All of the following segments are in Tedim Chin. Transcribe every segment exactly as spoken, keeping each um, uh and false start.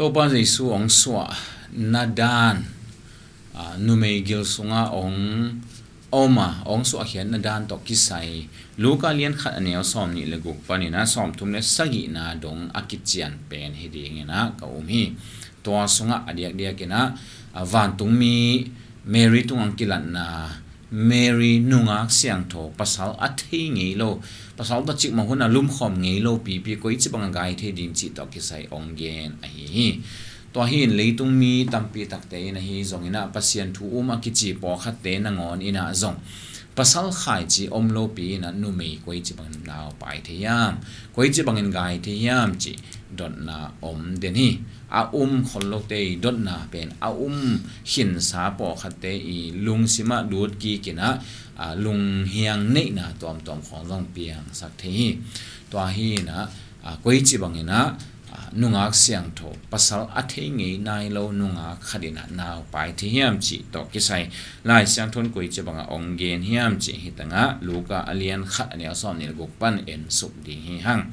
Topa Jesu hong suah na dan, a, numei gil sungah hong om a, hong suahkhiat na dan tawh kisai Luka lian khat a neu sawm nih le guk panin ah sawm thum le sagihna dong a kician pen hi dingin ah ka um hi. Tua sungah a diakdiakin ah, a, vantungmi Mary tungah kilatna, Mary nungak siangtho, pasal a thei ngei lo, pasal tawh cikmah hun a lumkhawm ngei lo pipi koici bangah gai thei ding cih tawh kisai hong gen ahi hi. Tua hi in leitung mi tampi takte in ahi zongin ah Pasian thu um a kici pawlkhatte nangawn in ah zong pasal khaici om lopi in ah numei koici bangin naupai thei hiam, koici bangin gai thei hiam cih dotna om den hi. A um khol lote i dotna pen a um khinsa pawlkhatte i lungsimah lut kikin ah, a, lunghiang neihna tuamtuam khawng zong piangsak thei hi. Tua hi in ah, a, koici bangin ah, a, nungak siangtho, pasal a thei ngei nai lo nungak khat in ah naupai thei hiam cih tawh kisai Lai Siangtho in koici bangah hong gen hiam cih hi tangah Luka a lian khat a neu sawm nih le guk pan en suk ding hi hang.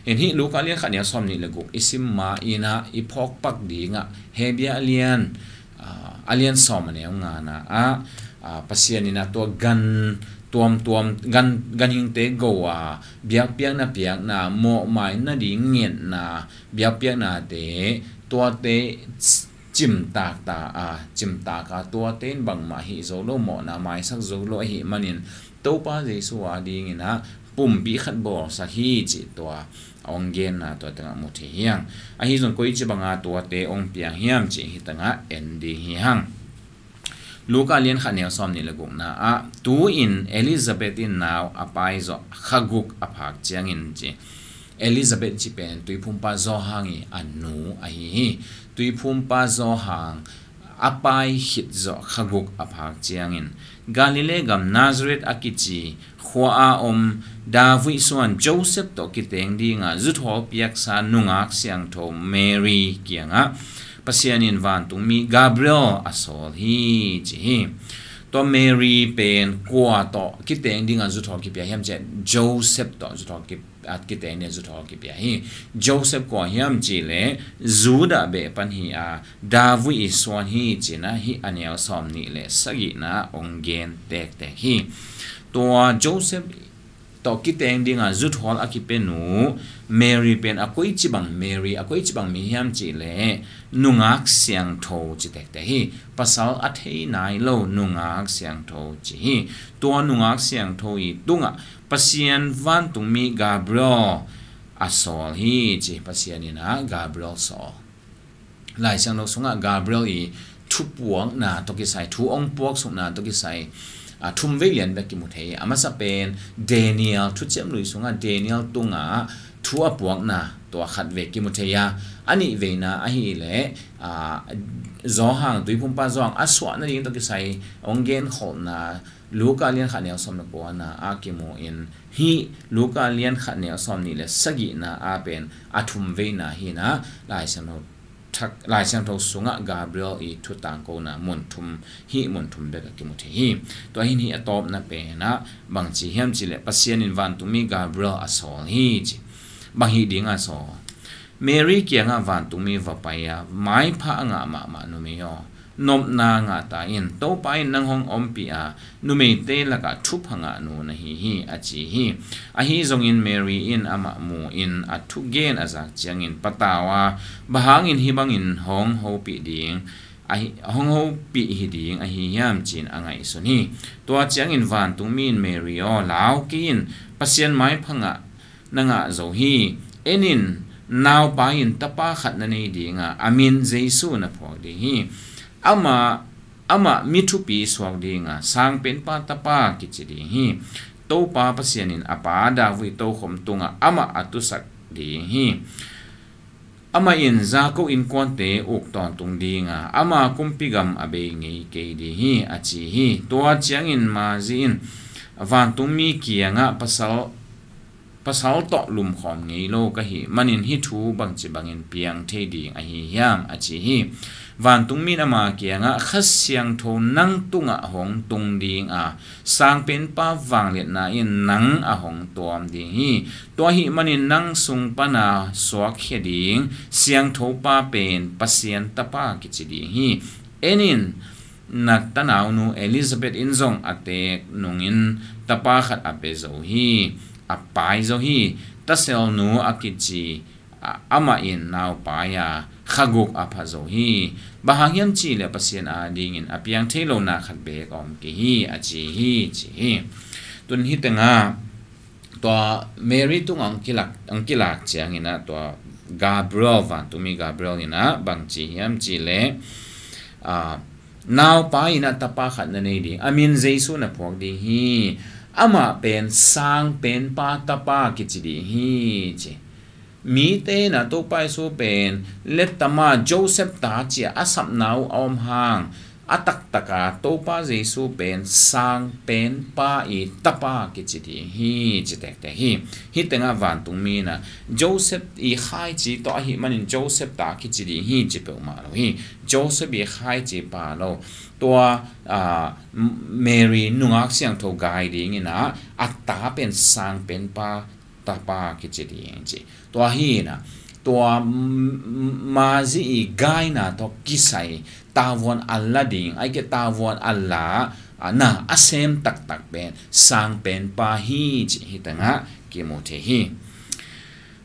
Hih Luka lian khat neu sawm nih le guk i sim ma in ah i phawkpak dingah Hebru a lian, a, a lian sawm a neu ngana ah, a, Pasian in ah tua gan tuamtuam, gan, ganhingte go a biakpiakna piakna, mawhmai nading ngetna, biakpiaknate, tuate cimtak ta a, cimtak a, tuate in bangmah hih zo lo, mawhna maisak zo lo ahih manin Topa Jesu a dingin ah pumpi khat bawlsak hi cih tua a hong genna tua tengah mu thei hi hang. Ahi zong koici banga tuate hong piang hiam cih hi tangah en ding hi hang. Luka lian khat neu sawm nih le gukna ah, tu-in Elizabeth in nau a pai zawh kha guk a phak ciangin ci. Elizabeth ci pen Tuiphumpa Johan i a nu ahi hi. Tuiphumpa Johan a pai khit zawh kha guk a phak ciangin Galilee gam Nazareth a kici khua a om David suan Joseph tawh kiteng dinga zuthawl piaksa nungak siangtho Mary kiangah Pasian in vantungmi Gabriel a sawl hi ci hi. Tua Mary pen kua tawh kiteng dinga zuthawl kipia hiam ciah Joseph tawh zuthawl kipia a kiteng nia zuthawl kipia hi. Joseph kua hiam cih leh Judah beh pan hi a, David i suan hi cih na hih a neu sawm nih le sagihna hong gen tektek hi. Tua Joseph tawh kiteng dinga zuthawl a kipia nu Mary pen a koici bang Mary, a koici bang mi hiam cih leh nungak siangtho ci tektek hi. Pasal a thei nai lo nungak siangtho ci hi. Tua nungak siangtho i tungah Pasian vantungmi Gabriel a sawl hi ci. Pasian in ah Gabriel sawl. Lai Siangtho sungah Gabriel i thupuakna tawh kisai, thu hong puaksukna tawh kisai, a, thum vei lian bek kimu thei. A masa pen Daniel thuciam lui sungah Daniel tungah thu a puakna tua khat vei kimu thei a, a nih veina ahih leh, a, Johan, Tuiphumpa Johan a suah nading tawh kisai hong genkholhna Luka lian khat neu sawm le kuana a kimu in hih Luka lian khat neu sawm nih le sagihna a pen a thum veina hi na Lai Siangtho thak, Lai Siangtho sungah Gabriel i thu tangkona mun thum, hih mun thum bek a kimu thei hi. Tua hin hih a tawpna pen ah bangci hiam cih leh Pasian in vantungmi Gabriel a sawl hi ci. Bang hih dinga sawl? Mary kiangah vantungmi va pai a, maipha a ngah mahmah numei aw, nopna ngah ta in, Topa in nang hong ompih a, numeite lakah thupha ngah nu na hi hi a ci hi. Ahi zongin Mary in amah mu in a thugen a zak ciangin patau a, bang hangin hih bangin hong hopih ding ahi, hong hopih hi ding ahi hiam ci-in a ngaihsun hi. Tua ciangin vantungmi in Mary aw, lau kei in, Pasian maipha ngah na ngah zo hi. En in, naupai in tapa khat na nei ding a, a min Jesu na phuak ding hi. Amah, amah mi thupi suak ding a, Sangpenpa Tapa kici ding hi. Topa Pasian in a pa David tokhom tungah amah a tusak ding hi. Amah in Jakob innkuante uk tawntung ding a, ama kumpi gam a bei ngei kei ding hi a ci hi. Tua ciangin Mary in vantungmi kiangah pasal pasal tawh lumkhawm ngei lo ka hih manin hih thu bangci bangin piang thei ding ahi hiam a ci hi. Vantungmi in ama kiangah, Kha Siangtho nang tungah hong tung ding a, Sangpenpa vangliatna in nang a hong tuam ding hi. Tua ahih manin nang sung pana suakkhia ding Siangthopa pen Pasian Tapa kici ding hi. En in, na tanaunu Elizabeth in zong a teek nungin tapa khat a pia zo hi, a paai zo hi. Taselnu a kici, a, amah in naupaai a, kha guk a pha zo hi. Bang hang hiam cihleh Pasian adingin a piang thei lo na khat beek a om kei hi, a ci hi, ci hi. Tun hih tengah tua Mary tungah hong kilak, hong kilak ciangin ah tua Gabriel, vantungmi Gabriel in ah bang ci hiam cihleh, a, naupaai in ah tapa khat na nei ding, a min Jesu na phuak ding hi. Amah pen Sangpenpa Tapa kici ding hi, ci. Mite in ah Topa Jesu pen lettama Joseph ta ci-a a sapna uh a om hang, a taktaka Topa Jesu pen Sangpenpa i Tapa kici ding hi, ci tektek hi. Hih tengah vantungmi in ah Joseph i khaici tawh ahih manin Joseph ta kici ding hi, ci peuhmah lo hi. Joseph i khaici pa lo. Tua, a, Mary nungak siangtho gai dingin ah a ta pen Sangpenpa Tapa kici ding, ci. Tua hi in ah tua m-, m-, mazi i gaina tawh kisai tavuan a la ding, ahih kei leh tavuan a la, a, na a sem taktak pen Sangpenpa hi, ci hih tengah kimu thei hi.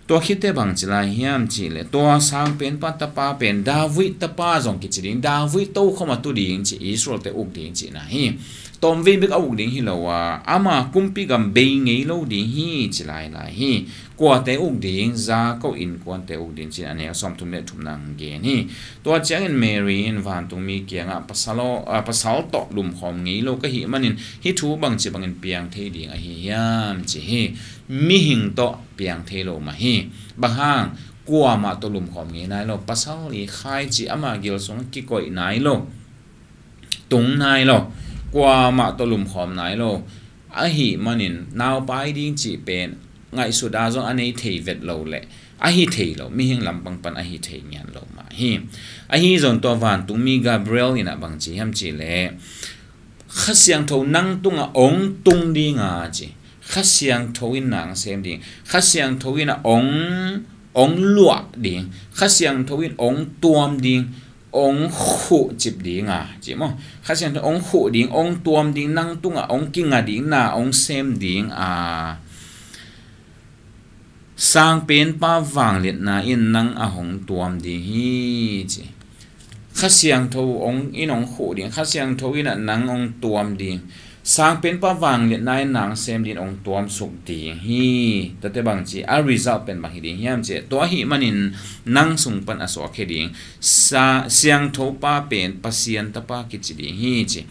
Tua khitteh bang ci lai hiam cihleh, tua Sangpenpa Tapa pen David Tapa zong kici ding, David tokhom a tu ding, ci, Israelte uk ding cihna hi. Tawmvei bek a uk ding hi lo a, ama kumpi gam bei ngei lo ding hi, ci lailai hi. Kuate uk ding, Jakob innkuante uk ding, ci-in a neu sawmthum le thumna hong gen hi. Tua ciangin Mary in vantungmi kiangah, Pasal aw, a, pasal tawh lumkhawm ngei lo ka hih manin hih thu bangci bangin piang thei ding ahi hiam, ci hi. Mihing tawh piang thei lo mah hi. Bang hang? Kuamah tawh lumkhawm ngei nai lo. Pasal i khaici ama gil sungah kikoih nai lo, tung nai lo. Kuamah tawh lumkhawm nai lo. Ahih manin naupaai ding cih pen ngaihsut a zong a nei thei vet lo leh, ahi thei lo, mihing lampang pan ahi thei ngian lo mah hi. Ahi zong tua vantungmi Gabriel in ah bang ci hiam cihleh, Kha Siangtho nang tungah hong tung ding a, ci. Kha Siangtho in nang sem ding. Kha Siangtho in ah hong, hong luah ding. Kha Siangtho in hong tuam ding. Hong khuhcip ding a, ci maw. Kha Siangtho hong khuh ding, hong tuam ding, nang tungah hong kinga ding, na hong sem ding a. Sangpenpa vangliatna in nang a hong tuam ding hi, ci. Kha Siangtho hong, in hong khuh ding, Kha Siangtho in ah nang hong tuam ding. Sangpenpa vangliatna in nang sem ding, hong tuamsuk ding hi. Tuate bang ci, a result pen bang hi ding hiam ci. Tua ahih manin nang sung pan a suakkhia ding Sa-, Siangthopa pen Pasian Tapa kici ding hi, ci.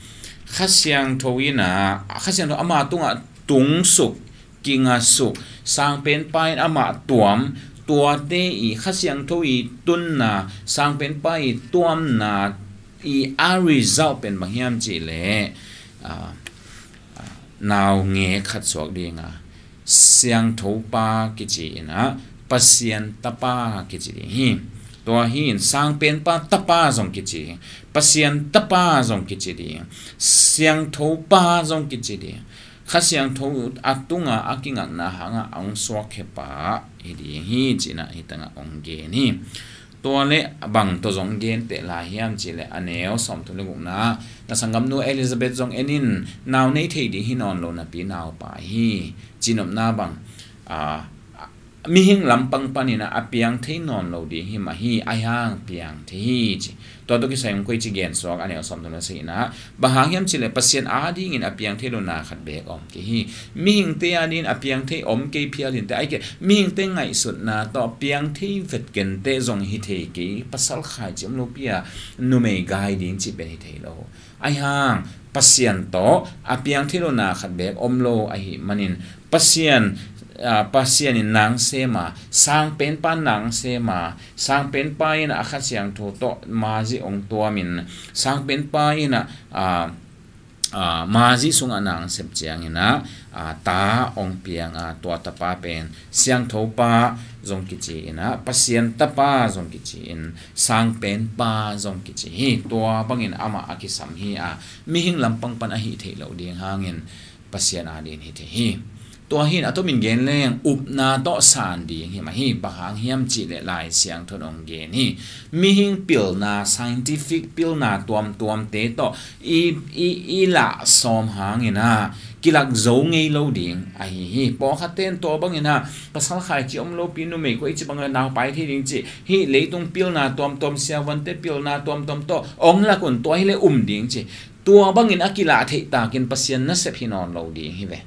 Kha Siangtho in ah, Kha Siangtho ama tungah tungsuk, kingasuk, Sangpenpa in amah tuam, tuate i Kha Siangtho i tunna, Sangpenpa i tuamna i a result pen bang hiam cihleh, a, a, naungek khat suak ding a, Siangthopa kici in ah, Pasian Tapa kici ding hi. Tua hi in Sangpenpa Tapa zong kici ding, Pasian Tapa zong kici ding, Siangthopa zong kici ding. Kha Siangtho a tungah a kingakna hangah a hong suakkhia pa hi ding hi, ci-in ah hih tengah hong gen hi. Tua leh bang tawh zong genteh lai hiam cihleh, a neu sawmthum le gukna, na sanggamnu Elizabeth zong en in, nau nei thei ding hi nawn lo napi naupaai hi, cinopna bang, a, mihing lampang panin ah a piang thei nawn lo ding hi mah hi, ahi hang piang thei hi, ci. Tua tawh kisai hong koici gensuak, a neu sawmthum le sagihna, bang hang hiam cihleh Pasian adingin a piang thei lo na khat beek om kei hi. Mihingte adingin a piang thei om kei phial inteh, ahih kei leh mihingte ngaihsutna tawh piang thei vet kenteh zong hi thei kei, pasal khaici om lopi a numei gai ding cih pen hi thei lo. Ahi hang Pasian tawh a piang thei lo na khat beek om lo ahih manin Pasian, a, Pasian in nang sem a, Sangpenpa nang sem a, Sangpenpa in a Kha Siangtho tawh mazi hong tuamin, Sangpenpa in a, a, Aa, mazi sungah na hong sep ciangin ah, aa, ta hong piang a, tua tapa pen siangtho pa zong kici in ah, Pasian tapa zong kici in, sangpen pa zong kici hi. Tua bangin amah a kisam hi a, mihing lampang pan a hih theih loh ding hangin Pasian adingin hi thei hi. Tua hi in a tomin gen leng upna tawh san ding hi mah hi. Bang hang hiam cih leh Lai Siangtho in hong gen hi. Mihing pilna, scientific pilna tuamtuamte tawh i, i, i lah sawm hangin ah kilak zo ngei lo ding ahi hi. Pawlkhatte in tua bangin ah pasal khaici om lopi, numei kua i ci bang naupai thei ding ci, hih leitung pilna tuamtuam, siavuante pilna tuamtuam tawh hong lak un, tua hi leh um ding ci. Tua bangin a kilah theih takin Pasian nasep hi nawn lo ding hi ve.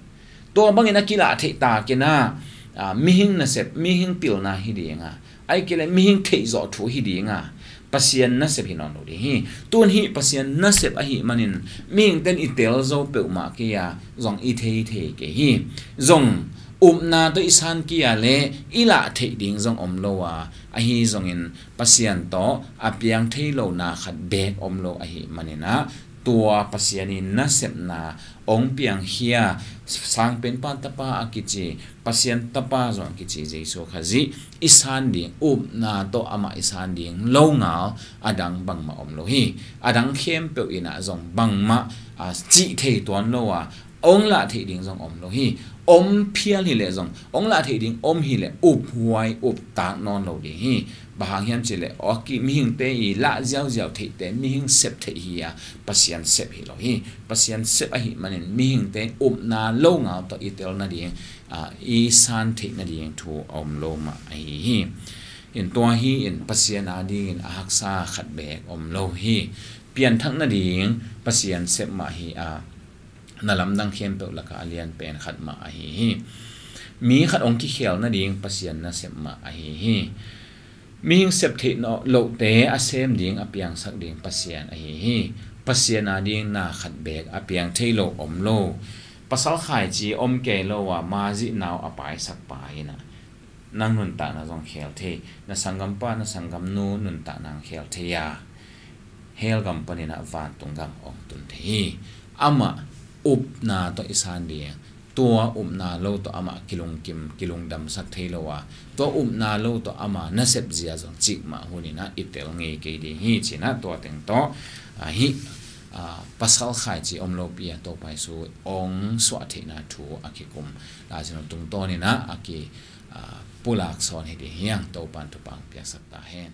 Tua bangin a kilah theih takin ah, aa, mihing nasep, mihing pilna hi ding a, ahih kei leh mihing theihzawh thu hi ding a, Pasian nasep hi nawn lo ding hi. Tun hih Pasian nasep ahih manin mihingte in i tel zo peuhmah kei a, zong i thei thei kei hi. Zong upna tawh i san kei a leh i lah theih ding zong om lo a, ahi zongin Pasian tawh a piang thei lo na khat beek om lo ahih manin ah, tua Pasian i nasepna hong piangkhia, sangpenpa tapa a kici, Pasian tapa zong a kici Jesu Khazih i san ding, upna tawh amah i san ding longal a dang bangmah om lo hi. A dang khempeuh in ah zong bangmah, aa, cih thei tuan lo a, hong lah theih ding zong om lo hi. Om phial hi leh zong, hong lah theih ding om hi leh uphuai, uptak nawn lo ding hi. Bang hang hiam cih leh aw ki, mihingte i lah ziauziau theihte mihing sep theih hi a, Pasian sep hi lo hi. Pasian sep ahih manin mihingte in upna longal tawh i tel nading, aa, i san theih nading thu a om lo mah ahi hi. In tua hi in Pasian adingin a haksa khat beek om lo hi. Pianthak nading Pasian sep mah hi a, na lamdang khempeuh lakah a lianpen khat mah ahi hi. Mi khat hong kikhel nading Pasian nasep mah ahi hi. Mihing sep theih lohte a sem ding, a piangsak ding Pasian ahi hi. Pasian ading na khat beek a piang thei lo om lo. Pasal khaici om kei lo a, mazi nau a paisak pa in ah nang nuntakna zong khel thei, na sanggampa, na sanggamnu nuntakna hong khel thei a, hell gam panin ah vantung gam hong tun thei hi. Amah upna tawh i san ding, tua upna lo tawh amah kilungkim, kilungdamsak thei lo a, tua upna lo tawh ama nasep zia zong cikmah hun in ah i tel ngei kei ding hi, ci-in ah tua teng tawh, aa, hih, aa, pasal khaici om lopi a Topa Jesu hong suah theihna thu a kikum Lai Siangtho tungtawn in ah a ki, aa, pulak sawn hi ding hi hang. Topa'n thupha hong piaksak ta hen.